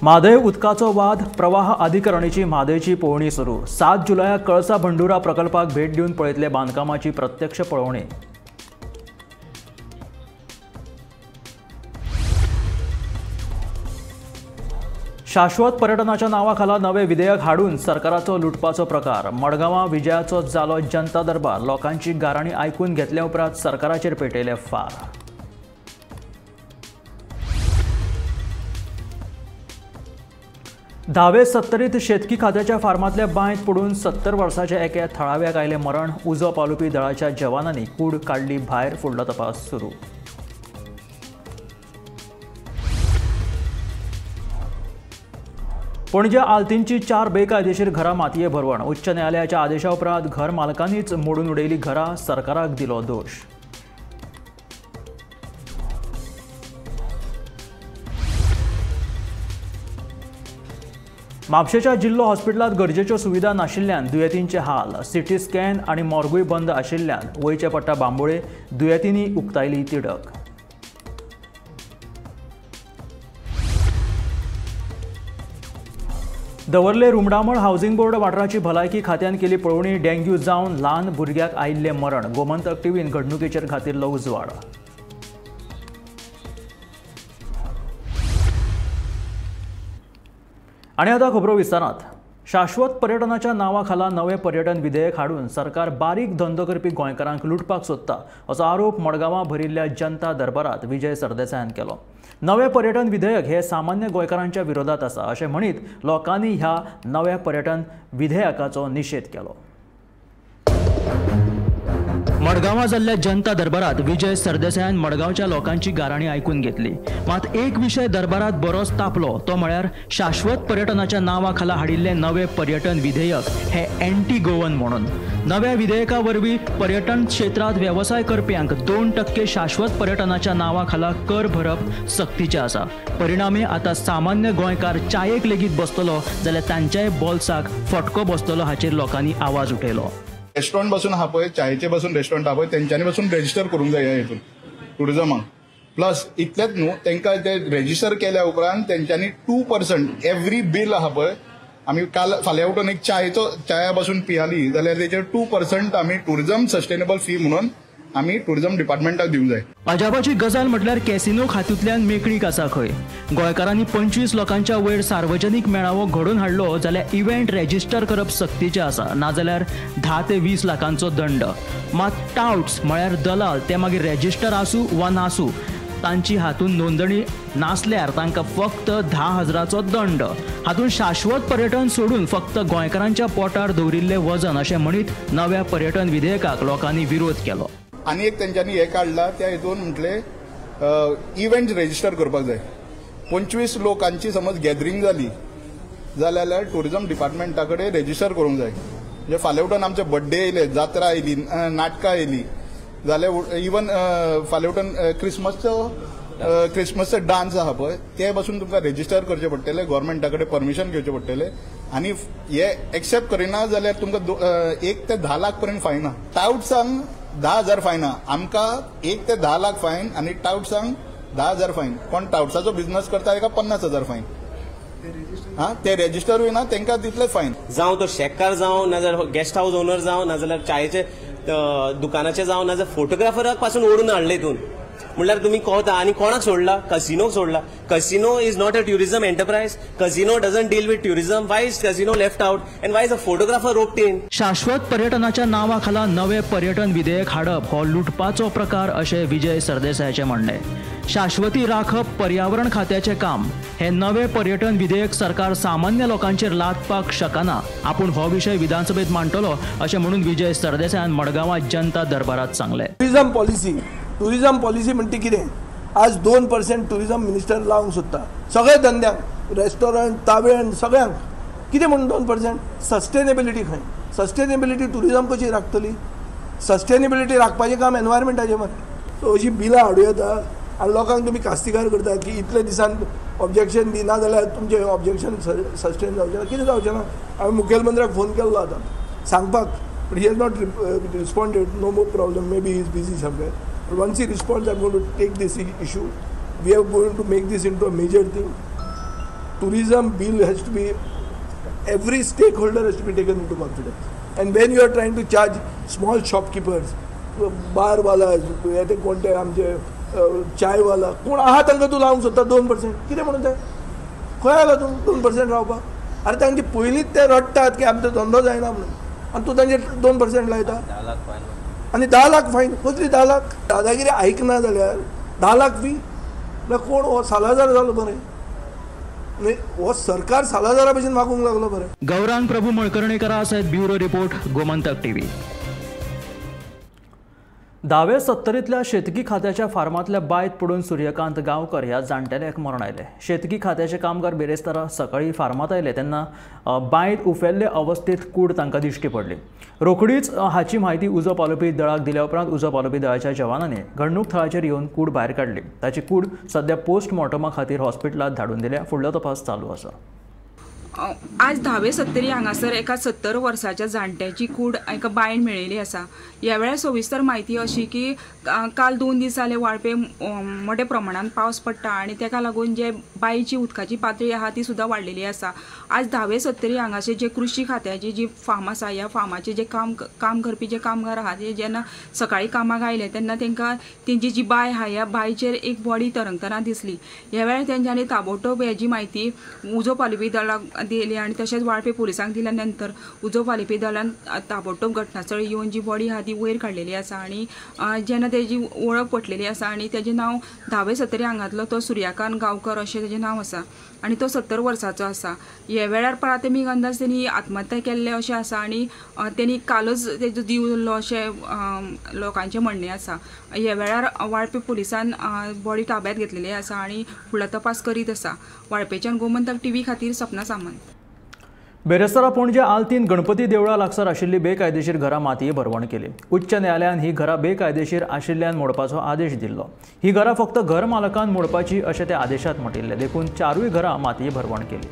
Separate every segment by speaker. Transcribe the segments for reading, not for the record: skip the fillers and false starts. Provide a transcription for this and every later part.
Speaker 1: म्हादय उदकाचो वाद प्रवाह अधिकरणीची म्हादयची पळोवणी सुरू. 7 जुलयाक कळसा भंडुरा प्रकल्पाक भेट दिवन पळयतले बांदकामाची प्रत्यक्ष पळोवणी. शाश्वत पर्यटनाच्या नांवाखाला नवे विधेयक हाडून सरकाराचो लुटपाचो प्रकार. मडगांवां विजयाचो जालो जनता दरबार. लोकांची गाराणी आयकून घेतल्या उपरांत सरकाराचेर पेटयले फार. धावे सत्तरीत शेतकी खात्याच्या फार्मांतल्या बांयत पडून 70 वर्साच्या एका थळाव्याक आयलें मरण. उजो पालोवपी दळाच्या जवानांनी कूड काडली भायर. फुडलो तपास सुरू. पणजे आल्तींची 4 बेकायदेशीर घरां मातये भरवण. उच्च न्यायालयाच्या आदेशा उपरांत घर मालकांनीच मोडून उडयली घरां. सरकाराक दिलो दोश. म्हापशेच्या जिल्लो हॉस्पिटलांत गरजेच्यो सुविधा नाशिल्ल्यान दुयेंतींचे हाल. सिटी स्कॅन आनी मॉर्गूय बंद आशिल्ल्यान वयचें पडटा बांबोळे. दुयेंतींनी उक्तायली तिडक. दवर्ले रुमडामळ हावसिंग बोर्ड वाठाराची भलायकी खात्यान केली पळोवणी. डेंग्यू जावन ल्हान भुरग्याक आयिल्लें मरण. गोमंतक टीव्हीन घडणुकेचेर घातिल्लो उजवाड. आनी आतां खबरो विस्तारांत. शाश्वत पर्यटनाच्या नांवाखाला नवें पर्यटन विधेयक हाडून सरकार बारीक धंदो करपी गोंयकारांक लुटपाक सोदता असो आरोप मडगांवां भरिल्ल्या जनता दरबारांत विजय सरदेसायान केलो. नवें पर्यटन विधेयक हे सामान्य गोंयकारांच्या विरोधात आसा अशें म्हणीत लोकांनी ह्या नव्या पर्यटन विधेयकाचो निशेध केलो. मडगांवां जाल्ल्या जनता दरबारांत विजय सरदेसायान मडगांवच्या लोकांची गाराणी आयकून घेतली. मात एक विशय दरबारांत बरोच तापलो तो म्हळ्यार शाश्वत पर्यटनाच्या नांवा खाला हाडिल्लें नवें पर्यटन विधेयक हे एंटी गोवन म्हणून. नव्या विधेयका वरवीं पर्यटन क्षेत्रांत वेवसाय करप्यांक 2% शाश्वत पर्यटनाच्या नांवा खाला कर भरप सक्तीचें आसा. परिणामी आतां सामान्य गोंयकार चायेक लेगीत बसतलो जाल्यार तांच्याय बोल्साक फटको बसतलो हाचेर लोकांनी आवाज उठयलो.
Speaker 2: रेस्टॉरंट बसून आहा पळय, चायेचे बसून रेस्टॉरंट आहा पळय, तेंच्यांनी बसून रेजिस्टर करूंक जाय हितून टुरिजमाक. प्लस इतलेंच न्हू, तांकां ते रेजिस्टर केल्या उपरांत तेंच्यांनी 2% एवरी बील आहा पळय, आमी काल फाल्यां उठून एक चायेचो चाया बसून पियाली जाल्यार तेचेर 2% आमी टुरिजम सस्टेनेबल फी म्हणून आमी टुरिजम डिपार्टमेंटाक दिवंक जाय.
Speaker 1: अजापाची गजाल म्हटल्यार कॅसिनो हातूंतल्यान मेकळीक आसा खंय. गोंयकारांनी 25 लोकांच्या वयर सार्वजनीक मेळावो घडोवन हाडलो जाल्यार इव्हेंट रेजिस्टर करप सक्तीचें आसा, नाजाल्यार 10 ते 20 लाखांचो दंड. मात टावट्स म्हळ्यार दलाल ते मागीर रेजिस्टर आसूं वा नासूं, तांची हातूंत नोंदणी नासल्यार तांकां फक्त 10,000चो दंड. हातूंत शाश्वत पर्यटन सोडून फक्त गोंयकारांच्या पोटार दवरिल्लें वजन अशें म्हणीत नव्या पर्यटन विधेयकाक लोकांनी विरोध केलो.
Speaker 2: आनी एक तेंच्यांनी हें काडलां त्या हितून म्हटलें इव्हेंट रेजिस्टर करपाक जाय. 25 लोकांची समज गॅदरींग जाली जाल्यार टुरिजम डिपार्टमेंटा कडेन रेजिस्टर करूंक जाय. म्हणजे फाल्यां उठून आमचे बड्डे येयले, जात्रा आयली, नाटकां आयली जाल्यार इवन फाल्यां उठून क्रिसमसचो डान्स आहा पळय ते बसून तुमकां रेजिस्टर करचें पडटलें, गोवोरमेंटा कडेन परमिशन घेवचें पडटलें. आनी हे एक्सेप्ट करिना जाल्यार तुमकां 1 ते 10 लाख पर्यंत फायन आहा. टावट्सांक 10,000 फायन आहा, आमकां 1 ते 10 लाख फायन आनी टावट्सांक 10,000 फायन. कोण टावट्साचो बिझनस करता ताका 50,000 फायन. हा, ते रेजिस्टर ना तांकां तितले फायन.
Speaker 3: जावं तो शेतकार जावं, नाजाल्यार गेस्ट हावस ओनर जावं, नाजाल्यार चायेचे दुकानाचे जावं, नाजाल्यार फोटोग्राफराक पासून ओडून हाडले हितून. म्हणल्यार तुमी कोता आनी कोणाक सोडला? कसिनोक सोडला. Casino is not a tourism enterprise. Casino doesn't deal with tourism. Why is casino left out and why is a photographer roped in?
Speaker 1: शाश्वत पर्यटनाच्या नांवाखाला नवे पर्यटन विधेयक हाडप हो लुटपाचो प्रकार अशें विजय सरदेसायाचें म्हणणें. शाश्वती राखप पर्यावरण खात्याचें काम. हे नवे पर्यटन विधेयक सरकार सामान्य लोकांचेर लादपाक शकना. आपूण हो विशय विधानसभेत मांडटलो अशें म्हणून विजय सरदेसायान मडगांवां जनता दरबारांत सांगलें.
Speaker 4: टुरिजम पॉलिसी म्हणटी कितें? आज 2% टुरिजम मिनिस्टर लावंक सोदता सगळ्या धंद्यांक, रेस्टॉरंट, तावेण, सगळ्यांक. कितें म्हणून 2%? सस्टेनेबिलिटी खंय? सस्टेनेबिलिटी टुरिजम कशी राखतली? सस्टेनेबिलिटी राखपाचें काम एनवायरमेंटाचें मरे. सो अशीं बिलां हाडूं येता आनी लोकांक तुमी कास्तिगार करतात की इतले दिसान ऑब्जेक्शन दिना जाल्यार तुमचें ऑब्जेक्शन सस्टेन जावचें ना. कितें जावचें ना? हांवें मुखेलमंत्र्याक फोन केल्लो आतां सांगपाक, but he has not responded. No more problem, maybe he is busy somewhere. But once he responds, I'm going to take this issue. We are going to make this into a major thing. Tourism bill has to be, every stakeholder has to be taken into confidence. And when you are trying to charge small shopkeepers, बारवाला, हे ते कोण ते आमचे चायवाला कोण आहा तांकां तूं लावंक सोदता 2%. कितें म्हणून तें खंय आयला तूं 2% रावपाक? आरे तांचे पयलींच ते रडटात की आमचो धंदो जायना म्हणून, आनी तूं तांचेर 2% लायता आनी 10 लाख फायन. कसली 10 लाख? दादागिरी आयकना जाल्यार 10 लाख फी. म्हळ्यार कोण हो सालाजार जालो बरें, हो सरकार सालाजारा भशेन वागूंक लागलो बरें.
Speaker 1: गौरांग प्रभू मळकर्णेकरा सयत ब्युरो रिपोर्ट, गोमंतक टीव्ही. दावे सत्तरींतल्या शेतकी खात्याच्या फार्मांतल्या बांयत पडून सूर्यकांत गांवकर ह्या जाणटेल्याक मरण आयलें. शेतकी खात्याचे कामगार बिरेस्तारा सकाळीं फार्मांत आयले तेन्ना बांयत उफेल्ले अवस्थेंत कूड तांकां दिश्टी पडली. रोखडीच हाची म्हायती उजो पालोवपी दळाक दिल्या उपरांत उजो पालोवपी दळाच्या जवानांनी घडणूक थळाचेर येवन कूड भायर काडली. ताची कूड सद्या पोस्टमॉर्टमा खातीर हॉस्पिटलांत धाडून दिल्या. फुडलो तपास चालू आसा.
Speaker 5: आज धावे सत्तरी हांगासर एका 70 वर्साच्या जाणट्याची कूड एका बांयन मेळिल्ली आसा. ह्या वेळार सविस्तर म्हायती अशी की काल 2 दीस जाले वाळपे मोठ्या प्रमाणान पावस पडटा आनी ताका लागून जे बांयची उदकाची पातळी आहा ती सुद्दां वाडलेली आसा. आज धावे सत्तरी हांगासर जे कृशी खात्याची जी फार्म आसा ह्या फार्माचे जे काम करपी जे कामगार आहा ते जेन्ना सकाळीं कामाक आयले तेन्ना तांकां तेंची जी बांय आहा ह्या बांयचेर एक बॉडी तरंगतना दिसली. ह्या वेळार तेंच्यांनी ताबडतोब हेजी म्हायती उजो पालोवपी दळाक दिली आनी तशेंच वाळपे पुलिसांक दिल्या नंतर उजो पालोवपी दलान ताबडतोब घटनास्थळी येवन जी बॉडी आहा ती वयर काडलेली आसा आनी जेन्ना तेजी वळख पटलेली आसा आनी तेजें नांव धावे सत्तरी हांगांतलो तो सूर्यकांत गांवकर अशें तेजें नांव आसा आनी तो 70 वर्साचो आसा. ह्या वेळार प्राथमीक अंदाज तेणी आत्महत्या केल्ले अशें आसा आनी तेणी कालच तेजो जीव उरलो अशें लोकांचें म्हणणें आसा. ह्या वेळार वाळपे पुलिसान बॉडी ताब्यांत घेतलेली आसा आनी फुडलो तपास करीत आसा. वाळपेच्यान गोमंतक टीव्ही खातीर सपना सामंत.
Speaker 1: बेरेस्तारा पणजे आल्तीन गणपती देवळा लागसार आशिल्ली बेकायदेशीर घरां मातये भरवण केली. उच्च न्यायालयान ही घरां बेकायदेशीर आशिल्ल्यान मोडपाचो आदेश दिल्लो. ही घरां फक्त घर मालकान मोडपाची अशें त्या आदेशांत म्हटिल्लें, देखून 4 घरां मातये भरवण केली.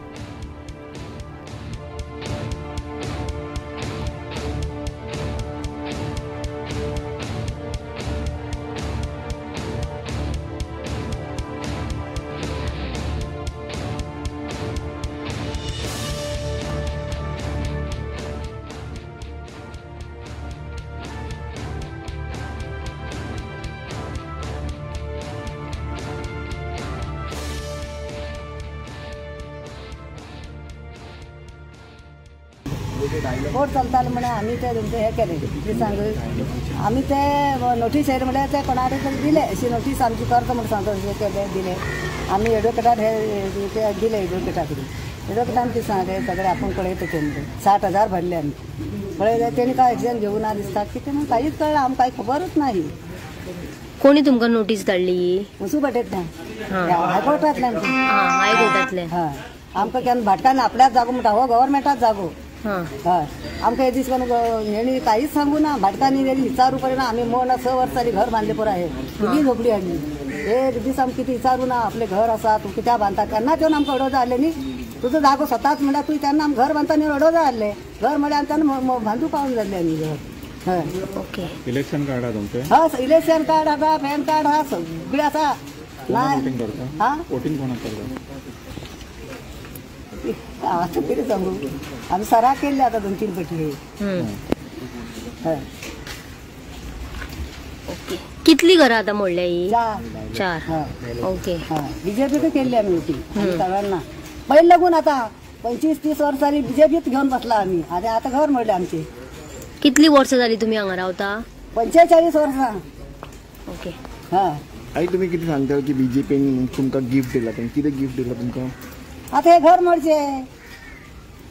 Speaker 6: कोर्ट चलताले म्हळ्यार आमी ते तुमचे हे केले दिसांक आमी ते नोटीस येयले म्हळ्यार ते कोणाक तरी दिले अशी नोटीस आमची करता म्हण सांगता अशें केले दिले आमी एडवोकेटान हे ते दिले एडवोकेटा कडेन. एडवोकेटान कितें सांगलें सगळें आपूण पळयता ते म्हणून 60,000 भरले आमी पळयले तेणी काय एक्शन घेवना ना दिसता कितें म्हणून कांयच कळना आमकां कांय खबरूच ना. ही
Speaker 7: कोणी तुमकां नोटीस धाडली?
Speaker 6: मुसुबटेंतल्यान हायकोर्टांतल्यान.
Speaker 7: हायकोर्टांतल्यान.
Speaker 6: हय आमकां केन्ना भाटकान्न आपल्याच जागो म्हणटा हो गव्हर्मेंटाच जागो. हय आमकां हे दीस हेणी कांयच सांगू ना भाटकान्नी हेणी विचारू पडना. आमी मोड 6 वर्सांनी घर बांदले पुरो हे किती झोपडी हाडली एक दीस आमकां कितें विचारू ना. आपलें घर आसा तूं कित्याक बांदता केन्नाच येवन आमकां अडोजा हाडलें न्ही. तुजो जागो स्वताच म्हणल्यार तुवें तेन्ना आमकां घर बांदता न्ही अडोजा हाडलें घर म्हळ्यार आमी तेन्ना बांदू पावून जाल्लें आमी घर. हय
Speaker 7: ओके.
Speaker 2: इलेक्शन कार्ड आहा तुमचें?
Speaker 6: हय इलेक्शन कार्ड आसा, पॅन कार्ड आहा, सगळें आसा.
Speaker 2: ना वोटींग कोणाक करता?
Speaker 6: आतां कितें सांगू आमी सराक केल्ले आतां 2-3 पटी. हय
Speaker 7: ओके. कितली घरां आतां मोडल्या ही? 4.
Speaker 6: हय
Speaker 7: ओके.
Speaker 6: हय बीजेपीक केल्ली आमी वोटींग सगळ्यांना पयलीं लागून आतां 25-30 वर्सांनी बीजेपीत घेवन बसला आमी आनी आतां घर मोडलें आमचें.
Speaker 7: कितली वर्सां जाली तुमी हांगा रावता?
Speaker 6: 45 वर्सां.
Speaker 7: ओके.
Speaker 6: हय
Speaker 2: आई तुमी कितें सांगता की बीजेपीन तुमकां गिफ्ट दिला? कितें गिफ्ट दिला तुमकां?
Speaker 6: आतां हें घर मोडचें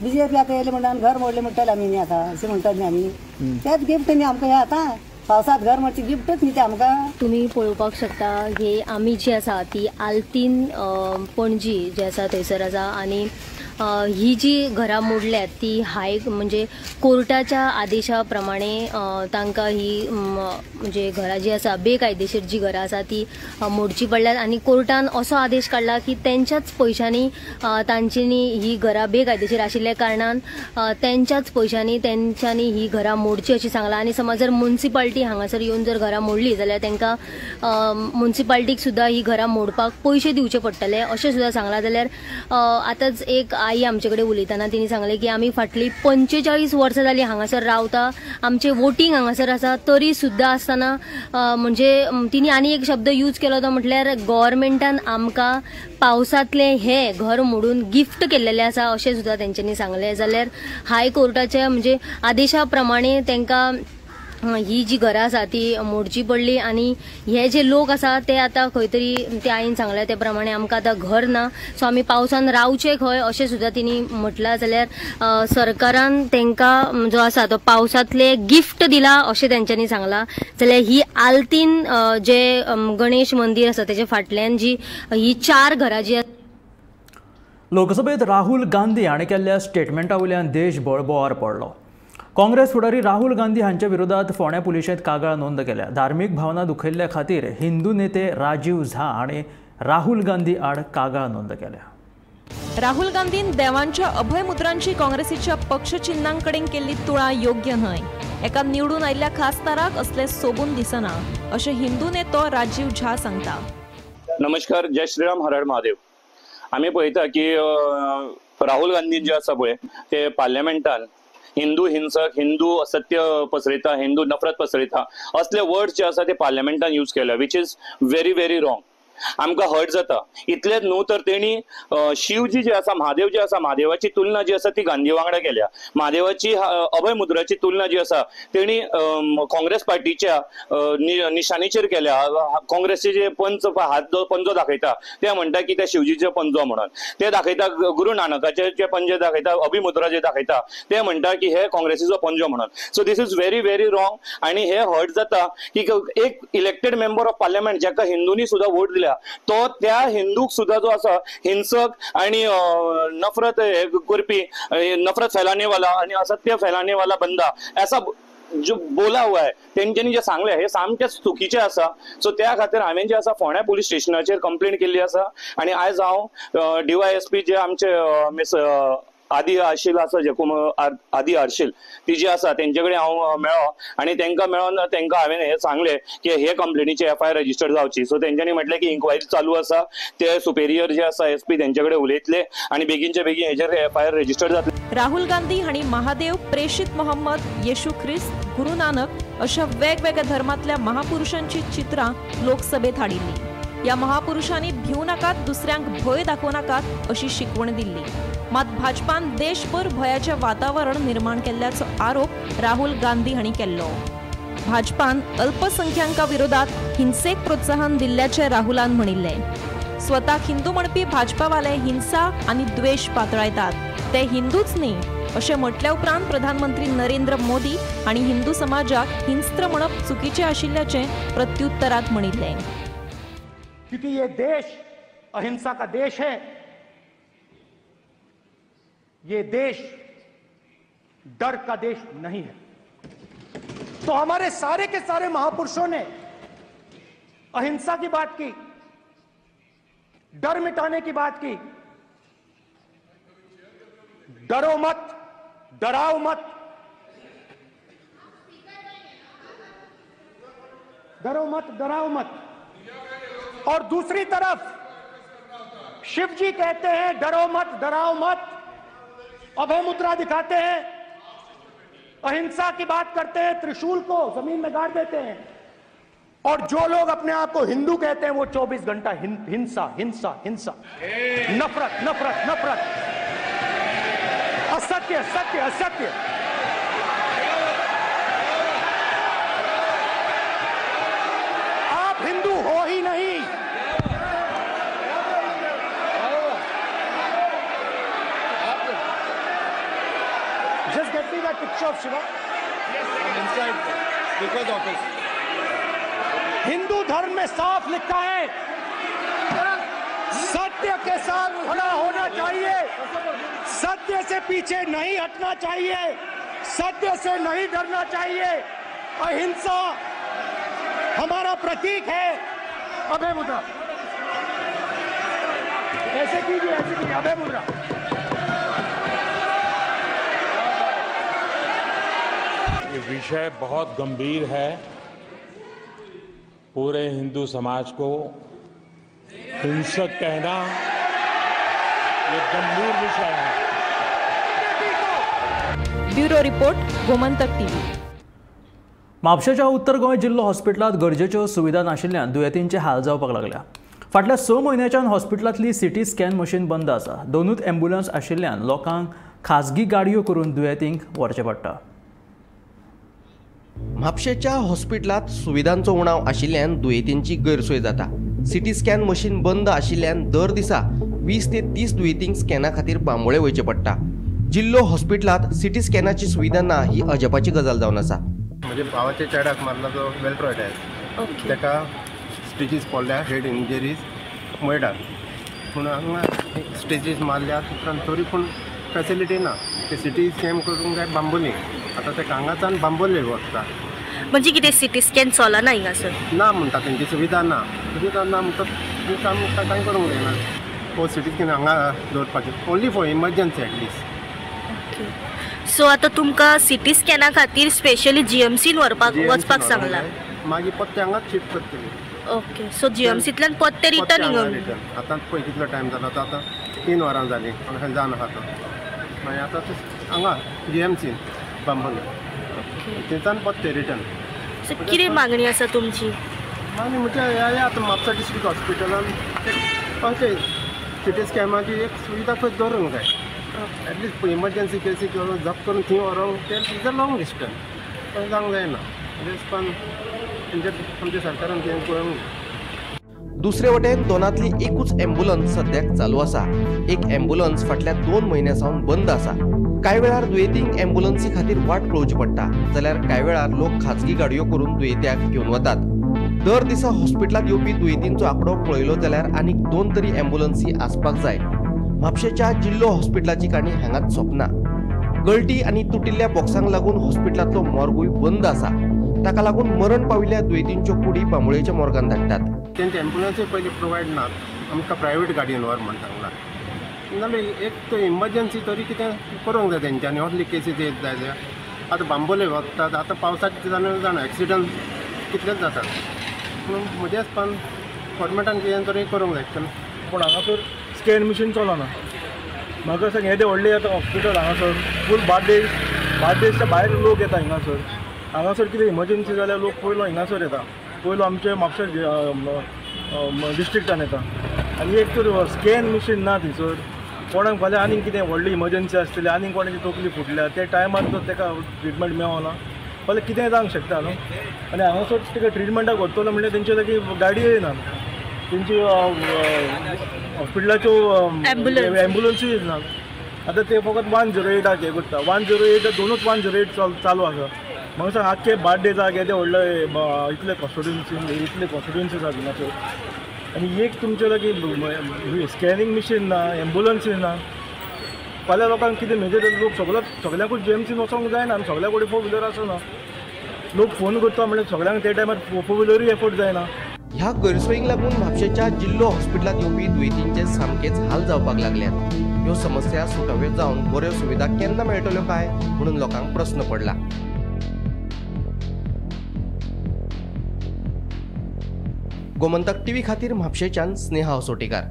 Speaker 6: बीजेपी आतां येयलें म्हणून घर मोडलें म्हणटले आमी न्ही आतां अशें म्हणटात न्ही आमी तेंच गिफ्ट न्ही आमकां हें आतां पावसांत घर मोडचें गिफ्टच न्ही तें आमकां.
Speaker 7: तुमी पळोवपाक शकता हे आमी जी आसा ती आल्तीन पणजी जे आसा थंयसर आसा आनी ही जी घरां मोडल्यात ती हाय म्हणजे कोर्टाच्या आदेशा प्रमाणे तांकां ही म्हणजे घरां जी आसा बेकायदेशीर जी घरां आसा ती मोडची पडल्यात आनी कोर्टान असो आदेश काडला की तेंच्याच पयशांनी तांच्यांनी ही घरां बेकायदेशीर आशिल्ल्या कारणान तेंच्याच पयशांनी तेंच्यांनी ही घरां मोडची अशें सांगलां. आनी समज जर मुन्सिपाल्टी हांगासर येवन जर घरां मोडली जाल्यार तांकां मुन्सिपाल्टीक सुद्दां ही घरां मोडपाक पयशे दिवचे पडटले अशें सुद्दां सांगलां. जाल्यार आतांच एक आई आमचे कडेन उलयतना तिणी सांगलें की आमी फाटलीं 45 वर्सां जालीं हांगासर रावता, आमचें वोटींग हांगासर आसा, तरी सुद्दां आसतना म्हणजे तिणी आनी एक शब्द यूज केलो तो म्हटल्यार गव्हर्मेंटान आमकां पावसांतलें हें घर मोडून गिफ्ट केल्लेलें आसा अशें सुद्दां तेंच्यांनी सांगलें. जाल्यार हायकोर्टाच्या म्हणजे आदेशा प्रमाणे तांकां ही जी घरां आसा ती मोडची पडली आनी हे जे लोक आसा ते आतां खंय तरी ते आईन सांगलें ते प्रमाणे आमकां आतां घर ना, सो आमी पावसान रावचे खंय अशें सुद्दां तिणी म्हटलां. जाल्यार सरकारान तांकां जो आसा तो पावसांतले गिफ्ट दिला अशें तेंच्यांनी सांगलां. जाल्यार ही आल्तीन जे गणेश मंदीर आसा तेजे फाटल्यान जी ही 4 घरां जी
Speaker 1: लोकसभेत राहुल गांधी हाणें केल्ल्या स्टेटमेंटा वयल्यान देशभर बोवार पडलो. काँग्रेस फुडारी राहुल गांधी हांच्या विरोधात फोंड्या पुलिशेंत कागाळ नोंद केल्या. धार्मीक भावना दुखयल्ल्या खातीर हिंदू नेते राजीव झा हाणें राहुल गांधी आड कागाळ नोंद केल्या.
Speaker 8: राहुल गांधीन देवांच्या अभयमुद्रांची काँग्रेसीच्या पक्षचिन्हांकडेन केल्ली तुळा योग्य न्हय. एका निवडून आयिल्ल्या खासदाराक असले सोबून दिसना अशें हिंदू नेतो राजीव झा सांगता.
Speaker 9: नमस्कार, जय श्रीराम, हर हर महादेव. आमी पळयता की राहुल गांधी जे आसा पळय ते पार्लमेंटान हिंदू हिंसक, हिंदू असत्य पसरयता, हिंदू नफरत पसरयता असले वर्ड्स जे आसा ते पार्लमेंटान यूज केल्या, which is very very wrong. आमकां हर्ट जाता. इतलेंच न्हू तर तेणी शिवजी जे आसा, महादेव जे आसा, महादेवाची तुलना जी आसा ती गांधी वांगडा केल्या. महादेवाची अभय मुद्राची तुलना जी आसा तेणी काँग्रेस पार्टीच्या निशाणीचेर केल्या. काँग्रेसचे जे पंच हात पंजो दाखयता ते म्हणटा की ते शिवजीचे पंजो म्हणून ते दाखयता, गुरु नानकाचे जे पंजे दाखयता, अभिमुद्रा जे दाखयता ते म्हणटा की हे काँग्रेसीचो पंजो म्हणून. So this is very very wrong आनी हे हर्ट जाता की एक इलेक्टेड मेंबर ऑफ पार्लमेंट जाका हिंदूंनी सुद्दां वोट दिल्या तो त्या हिंदूक सुद्धा जो आसा हिंसक आणि नफरत करपी, नफरत फैलाने वाला आणि असत्य फैलाने वाला बंदा ऐसा जो बोला हुआ है तेंच्यांनी जे सांगलें हे सामकें चुकीचें आसा. सो त्या खातीर हांवें जे आसा फोंड्या पुलीस स्टेशनाचेर कंप्लेन केल्ली आसा आनी आयज हांव डीवायएसपी जे आमचे मिस आदी आर्शील आसा, जेकुम आदी आर्शील ती जी आसा तेंचे कडेन हांव मेळ्ळो आनी तेंकां मेळोन तेंकां हांवें हें सांगलें की हे कंप्लेनीची एफआयआर रजिस्टर जावची. सो तेंच्यांनी म्हटलें की इन्क्वायरी चालू आसा, ते सुपेरियर जे आसा एसपी तेंचे कडेन उलयतले आनी बेगीनचे बेगीन हेजेर एफआयआर रजिस्टर जातले.
Speaker 8: राहुल गांधी हांणी महादेव, प्रेषित मोहम्मद, येशू ख्रिस्त, गुरु नानक अशा वेगवेगळ्या धर्मांतल्या महापुरुषांची चित्रां लोकसभेत हाडिल्ली. ह्या महापुरुषांनी भिवू नाकात, दुसऱ्यांक भंय दाखोवं नाकात अशी शिकवण दिल्ली. मात भाजपान देशभर भयाचें वातावरण निर्माण केल्ल्याचो आरोप राहुल गांधी हांणी केल्लो. भाजपान अल्पसंख्यांका विरोधात हिंसेक प्रोत्साहन दिल्ल्याचें राहुलान म्हणिल्लें. स्वताक हिंदू म्हणपी भाजपावाले हिंसा आनी द्वेश पातळायतात, ते हिंदूच न्ही अशें म्हटल्या उपरांत प्रधानमंत्री नरेंद्र मोदी हांणी हिंदू समाजाक हिंस्त्र म्हणप चुकीचें आशिल्ल्याचें प्रत्युत्तरांत म्हणिल्लें.
Speaker 10: क्योंकि ये देश अहिंसा का देश है, ये देश डर का देश नहीं है. तो हमारे सारे के सारे महापुरुषों ने अहिंसा की बात की, डर मिटाने की बात की. डरो मत, डराओ मत, डरो मत, डराओ मत. और दूसरी तरफ शिव जी कहते हैं डरो मत, डराओ मत, अभय मुद्रा दिखाते हैं, अहिंसा की बात करते हैं, त्रिशूल को जमीन में गाड़ देते हैं. और जो लोग अपने आप को हिंदू कहते हैं वो 24 घंटा हिंसा हिंसा हिंसा, नफरत नफरत नफरत, असत्य सत्य असत्य. आप हिंदू हो ही नहीं. Just get me that picture of Shiva.
Speaker 2: Yes, I'm inside the speaker's office.
Speaker 10: Hindu धर्म में साफ लिखा है, सत्य के साथ खड़ा होना चाहिए, सत्य से पीछे नहीं हटना चाहिए, सत्य से नहीं डरना चाहिए। अहिंसा हमारा प्रतीक है। अभय मुद्रा ऐसे कीजिए, ऐसे कीजिए, अभय मुद्रा।
Speaker 11: ये विषय बहुत गंभीर है। पूरे हिंदू समाज को हिंसक कहना ये गंभीर विषय है।
Speaker 8: Bureau report, Gomantak TV.
Speaker 1: म्हापशेच्या उत्तर गोंय जिल्लो हॉस्पिटलांत गरजेच्यो सुविधा नाशिल्ल्यान दुयेंतींचे हाल जावपाक लागल्या। फाटल्या 6 म्हयन्याच्यान हॉस्पिटलांतली सीटी स्कॅन मशीन बंद आसा। दोनूच ॲम्ब्युलन्स आशिल्ल्यान लोकांक खाजगी गाडयो करून दुयेंतींक व्हरचें पडटा।
Speaker 12: म्हापशेच्या हॉस्पिटलांत सुविधांचो उणाव आशिल्ल्यान दुयेंतींची गैरसोय जाता। सीटी स्कॅन मशीन बंद आशिल्ल्यान दर दिसा 20 ते 30 दुयेंतींक स्कॅना खातीर बांबोळे वयचें पडटा। जिल्लो हॉस्पिटलांत सीटी स्कॅनाची सुविधा ना ही अजापाची गजाल जावन आसा।
Speaker 13: म्हजे भावाच्या चेड्याक मारला तो वेल्ट्रॉयड आहे, ताका स्टिचीस पडल्या, हेड इंजरीज मयडान, पूण हांगा स्टिचीस मारल्या उपरांत तरी पूण फेसिलिटी ना। ते सिटी स्कॅन करूंक जाय बांबोली, आतां ते हांगाच्यान बांबोले वता।
Speaker 14: म्हणजे कितें सिटी स्कॅन चलना हिंगासर?
Speaker 13: ना म्हणटा, तेंची सुविधा ना, सुविधा ना म्हणटा काम कांय करूंक जायना। हो सिटी स्कॅन हांगा दवरपाचें only for emergency at least.
Speaker 14: So आतां तुमकां सिटी स्कॅना खातीर स्पेशली जीएमसीन व्हरपाक वचपाक सांगलां,
Speaker 13: मागीर परते हांगाच शिफ्ट करतली।
Speaker 14: ओके, सो जीएमसींतल्यान परते रिटर्न हिंगा?
Speaker 13: आतां पळय कितलो टायम जाला, आतां 3 वरां जालीं जावन आसा तो। मागीर आतां हांगा जीएमसीन बांबोले, थंयच्यान परते रिटर्न।
Speaker 14: सो कितें मागणी आसा तुमची?
Speaker 13: मागणी म्हणजे ह्या आतां म्हापसा डिस्ट्रिक्ट हॉस्पिटलान अशें सिटी स्कॅनाची एक सुविधा खंय दवरूंक जाय। एटलिस्ट इमर्जन्सी केसी जप करून थंय व्हरोंक तें is a long distance, तशें जावंक जायना। पण आमच्या सरकारान तें पळोवंक।
Speaker 12: दुसरे वटेन दोनांतली एकूच ॲम्ब्युलन्स सद्याक चालू आसा। एक ॲम्ब्युलन्स फाटल्या 2 म्हयन्यां सावन बंद आसा। कांय वेळार दुयेंतींक ॲम्ब्युलन्सी खातीर वाट पळोवची पडटा, जाल्यार कांय वेळार लोक खाजगी गाडयो करून दुयेंत्याक घेवन वतात। दर दिसा हॉस्पिटलांत येवपी दुयेंतींचो आंकडो पळयलो जाल्यार आनीक 2 तरी ॲम्ब्युलन्सी आसपाक जाय। म्हापशेच्या जिल्लो हॉस्पिटलाची काणी हांगाच सोंपना। गळटी आनी तुटिल्ल्या बॉक्सांक लागून हॉस्पिटलांतलो मॉर्गूय बंद आसा। ताका लागून मरण पाविल्ल्या दुयेंतींच्यो कुडी बांबोळेच्या मॉर्गान धाडटात।
Speaker 13: तेंचे ॲम्ब्युलन्सूय पयलीं प्रोवायड ना, आमकां प्रायवेट गाडयेन व्हर म्हण सांगलां। नाल्यार एक तर इमर्जन्सी तरी कितें करूंक जाय तेंच्यांनी, असली केसीस येत जाल्यार आतां बांबोले वतात, आतां पावसाच्या दिसांनी जाणा एक्सिडंट कितलेच जातात। पूण म्हज्या हिसपान गव्हर्मेंटान कितें तरी करूंक जाय।
Speaker 15: पूण हांगासर स्कॅन मशीन चलना। म्हाका सांग, येदें व्हडलें आतां हॉस्पिटल हांगासर फूल बार्देस, बार्देसच्या भायर लोक येता हिंगासर। हांगासर कितें इमर्जन्सी जाल्यार लोक पयलो हिंगासर येता, पयलो आमचे म्हापशा डिस्ट्रिक्टान येता। आनी एक तर स्कॅन मशीन ना थंयसर, कोणाक फाल्यां आनीक कितें व्हडली इमर्जन्सी आसतली, आनीक कोणाची तकली फुटल्या त्या टायमार जर ताका ट्रिटमेंट मेळना फाल्यां कितेंय जावंक शकता न्हू। आनी हांगासर ताका ट्रिटमेंटाक व्हरतलो म्हणल्यार तेंचे लागीं गाडयोय ना, तेंची हॉस्पिटलाच्यो ॲम्ब्युलन्सूय ना। आतां ते फकत 108 हें करता, 108 दोनूच 108 चालू आसा। म्हाका सांग, आख्खे बार्देसाक येदे व्हडले इतले कॉन्स्टिट्युन्सी, इतले कॉन्स्टिट्युन्सी आसा थिंगासर, आनी एक तुमचे लागीं स्कॅनिंग मशीन ना, ॲम्ब्युलन्सूय ना। फाल्यां लोकांक कितें मेजर लोक सगळो सगळ्यांकूच जीएमसीन वचोंक जायना, आनी सगळ्या कडेन 4 व्हिलर आसना। लोक फोन करता म्हणल्यार सगळ्यांक त्या टायमार 4 व्हिलरूय एफोर्ड जायना।
Speaker 12: ह्या गैरसोयींक लागून म्हापशेच्या जिल्लो हॉस्पिटलांत येवपी दुयेंतींचे सामकेच हाल जावपाक लागल्यात। ह्यो समस्या सुटाव्यो जावन बऱ्यो सुविधा केन्ना मेळटल्यो काय म्हणून लोकांक प्रस्न पडला। गोमंतक टीव्ही खातीर म्हापशेच्यान स्नेहा असोटीकार।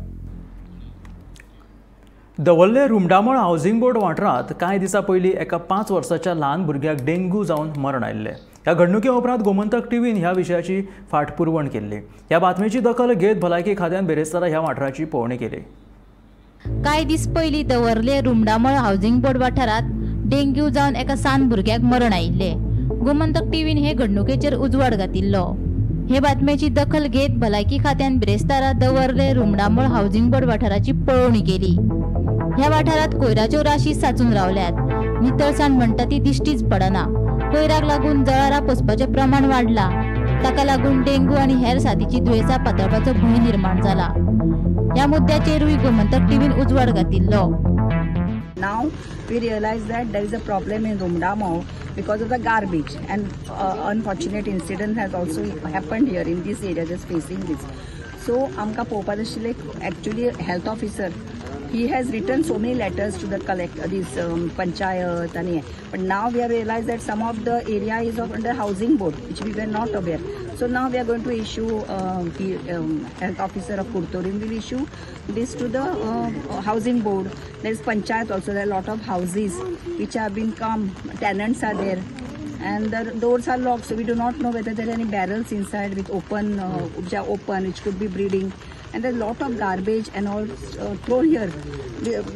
Speaker 1: दवर्ले रुमडामळ हावसिंग बोर्ड वाठारांत कांय दिसां पयलीं एका 5 वर्साच्या ल्हान भुरग्याक डेंग्यू जावन मरण आयिल्लें। ह्या घडणुके उपरांत गोमंतक टीव्हीन ह्या विशयाची फाटपुरवण केल्ली। ह्या बातमेची दखल घेत भलायकी खात्यान बिरेस्तारा ह्या वाठाराची पळोवणी केली।
Speaker 16: कांय दीस पयलीं दवर्ले रुमडामळ हावसिंग बोर्ड वाठारांत डेंग्यू जावन एका सान भुरग्याक मरण आयिल्लें। गोमंतक टीव्हीन हे घडणुकेचेर उजवाड घातिल्लो। हे बातमेची दखल घेत भलायकी खात्यान बिरेस्तारा दवर्ले रुमडामळ हावसिंग बोर्ड वाठाराची पळोवणी केली। ह्या वाठारांत कोयराच्यो राशी साचून रावल्यात। नितळसाण म्हणटा ती दिश्टीच पडना। कोयराक लागून जळारां पोसपाचें प्रमाण वाडलां। ताका लागून डेंग्यू आनी हेर साथीची दुयेंसां पातळपाचो भंय निर्माण जाला। ह्या मुद्द्याचेरूय गोमंतक टीव्हीन उजवाड घातिल्लो.
Speaker 17: Now we realize that there is a problem in Rumdamol because of the garbage, and unfortunate incident has also happened here in this area, just facing this. So आमकां पळोवपाक आशिल्लें actually health officer, he has written so many letters to the collector, this panchayat and but now we have realized that some of the area is of under housing board, which we were not aware. So now we are going to issue, the health officer of Curtorim will issue this to the housing board. There is panchayat also, there are a lot of houses which have been come, tenants are there and the doors are locked, so we do not know whether there are any barrels inside with open, which are open, which could be breeding. And there's a lot of garbage and all thrown here,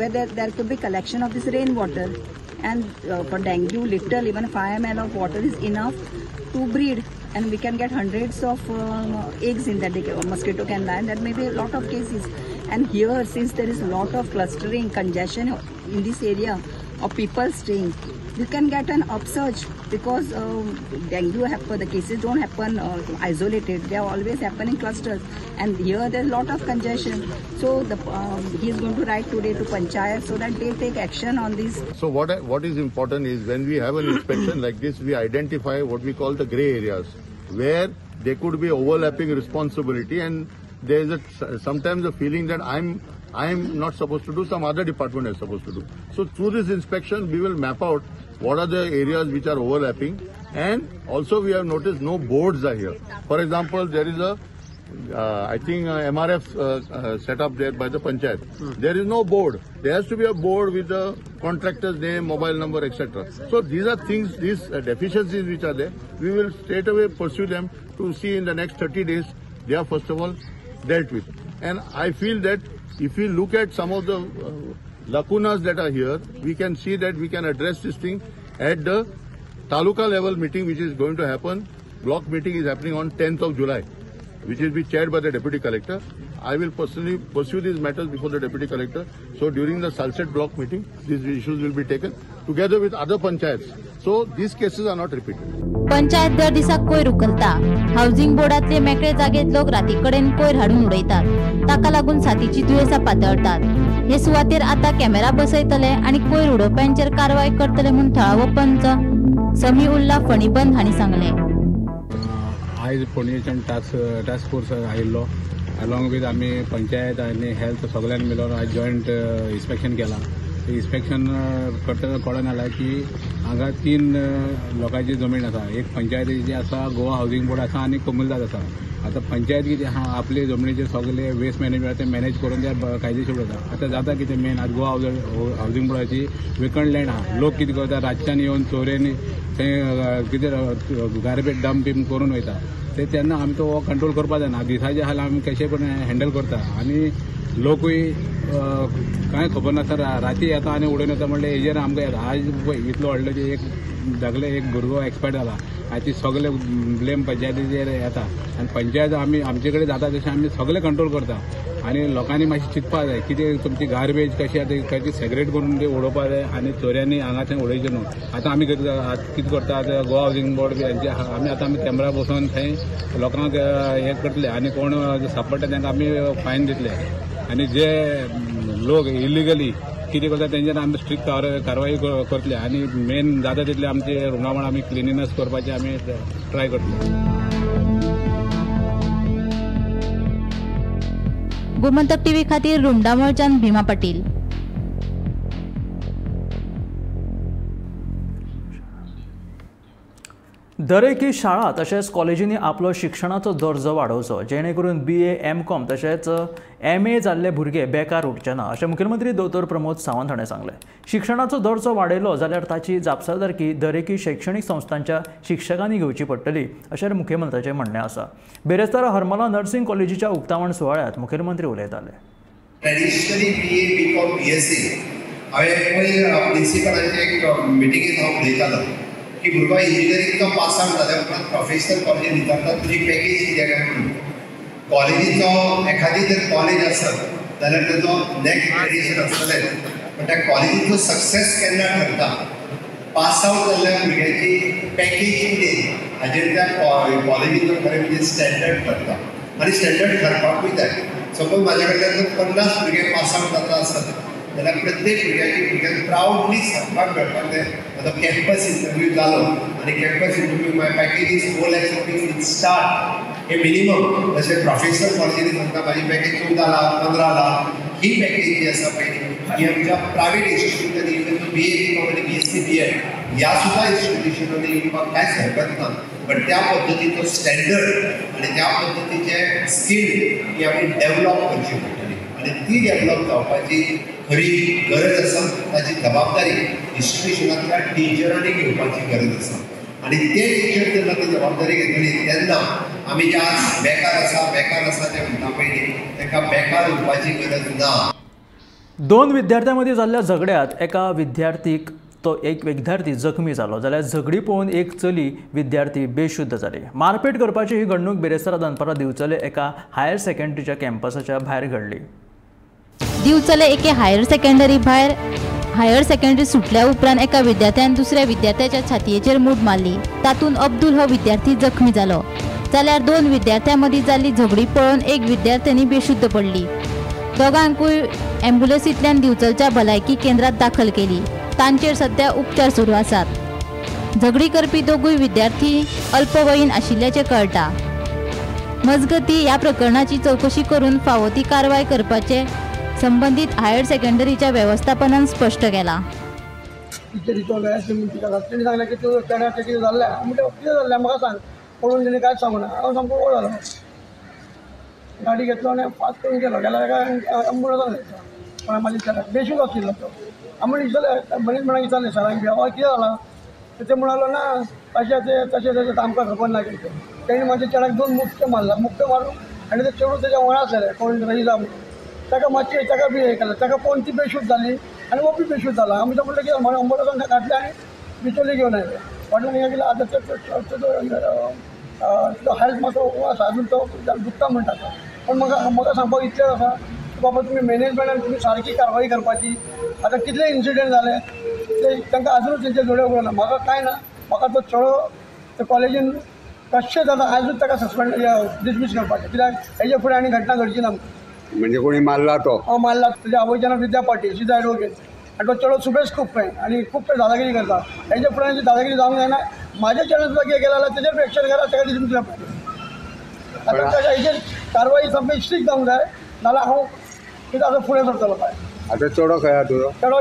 Speaker 17: where there could be collection of this rainwater. And for dengue, little, even 5 ml of water is enough to breed, and we can get hundreds of eggs in that. Mosquito can lie, and there may be a lot of cases. And here, since there is a lot of clustering, congestion in this area of people staying, you can get an upsurge because dengue happen, the cases don't happen isolated, they are always happen in clusters, and here there is a lot of congestion. So the, he is going to write today to panchayat so that they take action on this.
Speaker 18: So what is important is when we have an inspection like this, we identify what we call the grey areas where there could be overlapping responsibility, and there is a, sometimes a feeling that I'm not supposed to do, some other department is supposed to do. So through this inspection, we will map out what are the areas which are overlapping, and also we have noticed no boards are here. For example, there is a, I think MRF set up there by the panchayat. There is no board. There has to be a board with the contractor's name, mobile number, etc. So these are things, these deficiencies which are there, we will straight away pursue them to see in the next 30 days they are first of all dealt with. And I feel that if we look at some of the lacunas that are here, we can see that we can address this thing at the taluka level meeting which is going to happen. Block meeting is happening on 10th of July, which will be chaired by the deputy collector. I will personally pursue these matters before the deputy collector. So during the Salcete block meeting, these issues will be taken together with other panchayats. So these cases are not repeated.
Speaker 16: Panchayat दर दिसाक कोयर उखलता. Housing बोर्डांतले मेकळे जागेत लोक राती कडेन कोयर हाडून उडयतात. ताका लागून साथीची दुयेंसां पातळतात. हे सुवातेर आतां कॅमेरा बसयतले आनी कोयर उडोवप्यांचेर कारवाय करतले म्हूण थळावो पंच समी उल्ला फणीबंद हांणी सांगलें.
Speaker 19: आयज पणजेच्यान टास्क फोर्स आयिल्लो, अलॉंग विथ आमी पंचायत आनी हेल्थ सगळ्यांनी मेळून आयज जॉयंट इन्स्पेक्शन केलां. इन्स्पेक्शन करतना कळोन आयलां की हांगा 3 लोकांची जमीन आसा. एक पंचायतीची आसा, गोवा हावसिंग बोर्ड आसा आनी कोमुनिदाद आसा. आतां पंचायत कितें आहा आपले जमनीचेर सगळे वेस्ट मॅनेजमेंट ते मॅनेज करून ते कायदेशीर उरता. आतां जाता कितें मेन आतां गोवा हावसिंग बोर्डाची वेकंट लँड आहा. लोक कितें करता, रातच्यान येवन चोरयेन थंय कितें गार्बेज डंप बीन करून वयता. ते तेन्ना आमी तो कंट्रोल करपाक जायना. दिसाचे हाल आमी कशें पण हँडल करता आनी लोकूय कांय खबर नासतना राती येता आनी उडोवन येता म्हणल्यार हेजेर आमकां येता. आज पळय इतलो व्हडलो एक धाकले एक भुरगो एक्सपायर्ड जाला, हाची सगळे ब्लेम पंचायतीचेर येता आनी पंचायत आमी आमचे कडेन जाता तशें आमी सगळे कंट्रोल करता. आनी लोकांनी मातशें चिंतपाक जाय कितें तुमची गार्बेज कशी आतां ती सेग्रेट करून ती उडोवपाक जाय आनी चोरयांनी हांगा थंय उडयचें न्हू. आतां आमी कितें करता, आतां गोवा हावसिंग बोर्ड बी हांचे आमी आतां आमी कॅमेरा बसोवन थंय लोकांक हें करतले आनी कोण सापडटा तांकां आमी फायन दितले. आनी जे लोक इलिगली कितें करता तेंचेर आमी स्ट्रिक्ट कारवाई करतले आनी मेन जाता तितले आमचे रुमडामळ आमी क्लिनिनेस करपाचें आमी ट्राय करतले.
Speaker 16: गोमंतक टीव्ही खातीर रुमडामळच्यान भीमा पाटील.
Speaker 1: दरेकी शाळा तशेंच कॉलेजींनी आपलो शिक्षणाचो दर्जो वाडोवचो, जेणे करून BA, MCom तशेंच MA जाल्ले भुरगे बेकार उरचे ना, अशें मुख्यमंत्री दोतोर प्रमोद सावंत हाणें सांगलें. शिक्षणाचो दर्जो वाडयलो जाल्यार ताची जापसालदारकी दरेकी शैक्षणीक संस्थांच्या शिक्षकांनी घेवची पडटली, अशें मुख्यमंत्र्याचें म्हणणें आसा. बिरेस्तारा हरमला नर्सिंग कॉलेजीच्या उक्तावण सुवाळ्यांत मुखेलमंत्री उलयताले.
Speaker 20: ट्रेडिशनली BA, BCom, BSc हांवें पयर प्रिंसिपलाचे एक मिटिंगेंत हांव उलयतालो की भुरगो इंजिनियरींग तो पास आवट जाल्या उपरांत प्रोफेशनल कॉलेजीन विचारतात तुजी पॅकेज कितें काय म्हणून. कॉलेजीचो एखादी जर कॉलेज आसत जाल्यार तेजो नॅक ग्रेडेशन आसतलेंच, पण त्या कॉलेजीचो सक्सेस केन्ना ठरता, पास आवट जाल्ल्या भुरग्याची पॅकेज कितें हाजेर त्या कॉलेजीचो खरें म्हणजे स्टँडर्ड ठरता आनी स्टँडर्ड ठरपाकूय जाय. सपोज म्हाज्या कडल्यान जर 50 भुरगे पास आवट जाता आसत जाल्यार प्रत्येक भुरग्याची भुरग्यांक प्रावडली सांगपाक मेळपाक जाय म्हजो कॅम्पस इंटरव्यू जालो आनी campus interview my package is 4 lakhs rupees in start hey minimum. तशें प्रोफेशनल कॉलेजींनी सांगता म्हाजी पॅकेज 14 लाख 15 लाख ही पॅकेज जी आसा पळय ही आमच्या प्रायवेट इन्स्टिट्यूटांनी इवन BA BCom आनी BSc BEd ह्या सुद्दां इन्स्टिट्युशनांनी येवपाक कांयच हरकत ना, बट त्या पद्दतीचो स्टँडर्ड आनी त्या पद्दतीचे स्कील ही आमी डेवलप करची पडटली आनी ती डेवलप जावपाची खरी गरज आसा. ताची जबाबदारी इन्स्टिट्युशनांतल्या टिचरांनी घेवपाची गरज आसा आनी ते टिचर जेन्ना ती जबाबदारी घेतली तेन्ना आमी जे आज बेकार आसा बेकार आसा ते म्हणटा पयलीं तांकां बेकार उरपाची गरज ना.
Speaker 1: दोन विद्यार्थ्यां मदीं जाल्ल्या झगड्यांत एका विद्यार्थीक तो एक विद्यार्थी जखमी जालो, जाल्यार झगडी पळोवन एक चली विद्यार्थी बेशुद्ध जाली. मारपेट करपाची ही घडणूक बिरेस्तारा दनपारां दिवचले एका हायर सेकंडरीच्या कॅम्पसाच्या भायर घडली.
Speaker 16: दिवचले एके हायर सेकंडरी भायर हायर सेकंडरी सुटल्या उपरांत एका विद्यार्थ्यान दुसऱ्या विद्यार्थ्याच्या छातयेचेर मूठ मारली. तातूंत अब्दुल हो विद्यार्थी जखमी जालो. जाल्यार दोन विद्यार्थ्यां मदीं जाल्ली झगडी पळोवन एक विद्यार्थ्यांनी बेशुद्ध पडली. दोगांकूय ॲम्ब्युलन्सींतल्यान दिवचलच्या भलायकी केंद्रात दाखल केली. तांचेर सध्या उपचार सुरू आसात. झगडी करपी दोगूय विद्यार्थी अल्पवयीन आशिल्ल्याचें कळटा. मजगतीं ह्या प्रकरणाची चवकशी करून फावो ती कारवाय करपाचे संबंदीत हायर सेकंडरीच्या वेवस्थापनान स्पश्ट केलां.
Speaker 21: सांगलें की तुवें कितें जाल्लें म्हणटा कितें जाल्लें म्हाका सांग, पळोवन तेणी कांयच सांगूना. हांव सामको ओड जालो, गाडी घेतलो आनी फास्ट करून गेलो. गेल्यार ताका एम्बुलन्सान कोणा म्हाजी विचारलें बेशूद आशिल्लो तो. आमी विचारलें मनीस विचारलें सरांक बी हय कितें जालां, ते म्हणालो ना अशें तें तशें तशें आमकां खबर ना कितें. तेणी म्हाज्या चेड्याक दोन मुक्के मारला, मुक्के मारून आनी ते चेडूं तेज्या वांगडा आसलेलें कोण रहिजा म्हणून, ताका मातशें ताका बी हें केलें, ताका पळोवन ती बेशूद जाली आनी हो बी बेशूद जाला. आमी तो म्हणलें कितें एम्बुलन्सान घातलें आनी बिचोली घेवन आयले. वाटेन हें केलें आतां तो हेल्थ मातसो आसा अजून तो दुखता म्हणटा तो. पूण म्हाका म्हाका सांगपाक इतलेंच आसा की बाबा तुमी मॅनेजमेंटान तुमी सारकी कारवाय करपाची. आतां कितले इन्सिडंट जाले ते तांकां आजुनूच तेंचे दोळे उगडना. म्हाका कांय ना, म्हाका तो चेडो ते कॉलेजीन कशें जाता आजूच ताका सस्पेंड डिसमीस करपाचें, कित्याक हेजे फुडें आनी घटना घडची ना.
Speaker 22: म्हणजे कोणी मारला तो?
Speaker 21: हय मारला. तुज्या आवयचें नांव विद्या पाटील, शी is advocate. आनी तो चेडो सुबेज खूब खंय आनी खूब खंय दादागिरी करता. हेजे फुडें दादागिरी जावंक जायना. म्हाज्या चेड्यान सुद्दां कितें केलें जाल्यार तेजेर एक्शन करा, ताका डिसमीस करपाचें. आतां ताच्या हेजेर कारवाय सामकी स्ट्रीक जावंक जाय, नाजाल्यार हांव कितें आतां फुडें सरतलो काय.
Speaker 22: आतां चेडो खंय आसा तुजो?
Speaker 21: चेडो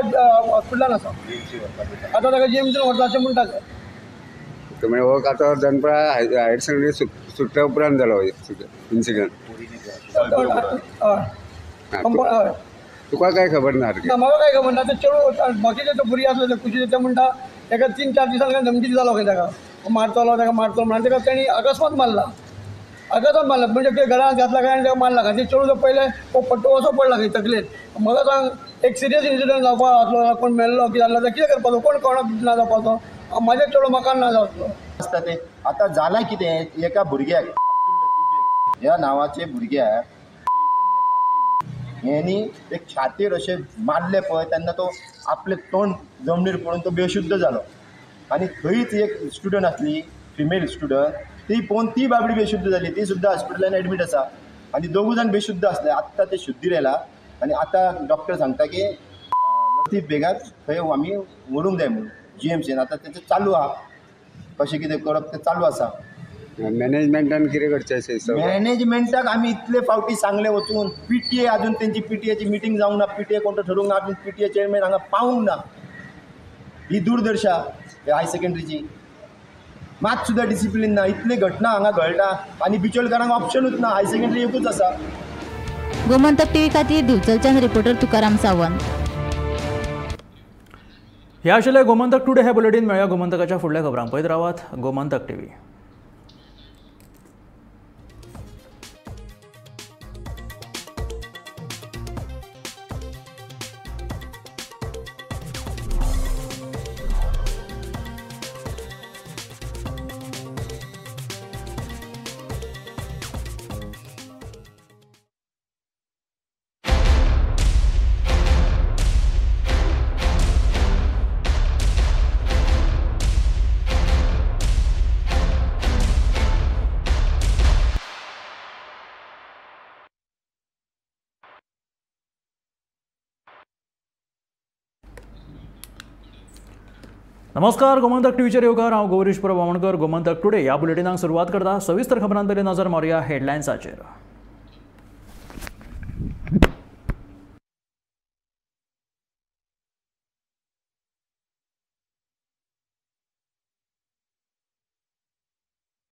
Speaker 21: हॉस्पिटलान आसा आतां, ताका जीएमसीन व्हरता अशें म्हणटा ते.
Speaker 22: म्हणजे हो आतां दनपरां हायर सेकंडरी सुटल्या उपरांत जालो इन्सिडंट?
Speaker 21: हय.
Speaker 22: तुका काय खबर ना?
Speaker 21: ना म्हाका काय खबर ना. ते चेडूं बाकीचे ते भुरगे आसले ते कुशीचे ते म्हणटा ताका 3-4 दिसान काय धमकी दितालो खंय ताका मारतलो ताका मारतलो म्हणून. ताका तेणी अकस्मात मारला, अकस्मात मारला म्हणजे कितें घरांत घातला काय आनी ताका मारला खंय. ते चेडूं पयलें हो पट्टो असो पडला खंय तकलेन. म्हाका सांग एक सिरियस इन्सिडंट जावपाक आसलो, कोण मेल्लो कितें जाल्लो जाल्यार कितें करपाचो, कोण कोणाक ना जावपाचो. म्हाजें चेडूं म्हाका ना जावचो
Speaker 23: आसता तें. आतां जालां कितें, एका भुरग्याक अब्दुल लतीफ बेग ह्या नांवाचे भुरग्याक चैतन्य पाटील हेणी एक छातयेर अशें मारलें पळय, तेन्ना तो आपलें तोंड जमनीर पडून तो बेशुद्ध जालो. आनी थंयच एक स्टुडंट आसली फिमेल स्टुडंट, ती पळोवन ती बाबडी बेशुद्ध जाली, ती सुद्दां हॉस्पिटलान एडमीट आसा. आनी दोगूय जाण बेशुद्ध आसले. आत्तां ते शुद्धीर येला आनी आतां डॉक्टर सांगता की लतीफ बेगाक थंय आमी व्हरूंक जाय म्हणून जीएमसीन. आतां तेचें चालू आहा, कशें कितें करप तें चालू आसा.
Speaker 22: मॅनेजमेंटान कितें करचें अशें?
Speaker 23: मॅनेजमेंटाक आमी इतले फावटी सांगलें वचून, पीटीए अजून तेंची पीटीएची मिटींग जावंक ना, पीटीए कोण तो ठरोवंक ना, अजून पीटीए चेअरमॅन हांगा पावूंक ना. ही दूरदर्शा हायर सेकंडरीची, मात सुद्दां डिसिप्लीन ना. इतली घटना हांगा घडटा आनी बिचोलकारांक ऑप्शनूच ना, हायर सेकंडरी एकूच आसा.
Speaker 16: गोमंतक टीव्ही खातीर दिवचलच्यान रिपोर्टर तुकाराम सावंत.
Speaker 1: ह्या आशिल्लें गोमंतक टुडे हे बुलेटीन. मेळया गोमंतकाच्या फुडल्या खबरांक. पळयत रावात गोमंतक टीव्ही. नमस्कार, गोमंतक टीव्हीचेर येवकार. हांव गौरीश प्रभू आमोणकर. गोमंतक टुडे ह्या बुलेटिनाक सुरवात करता. सविस्तर खबरां पयलीं नजर मारुया हेडलायन्साचेर.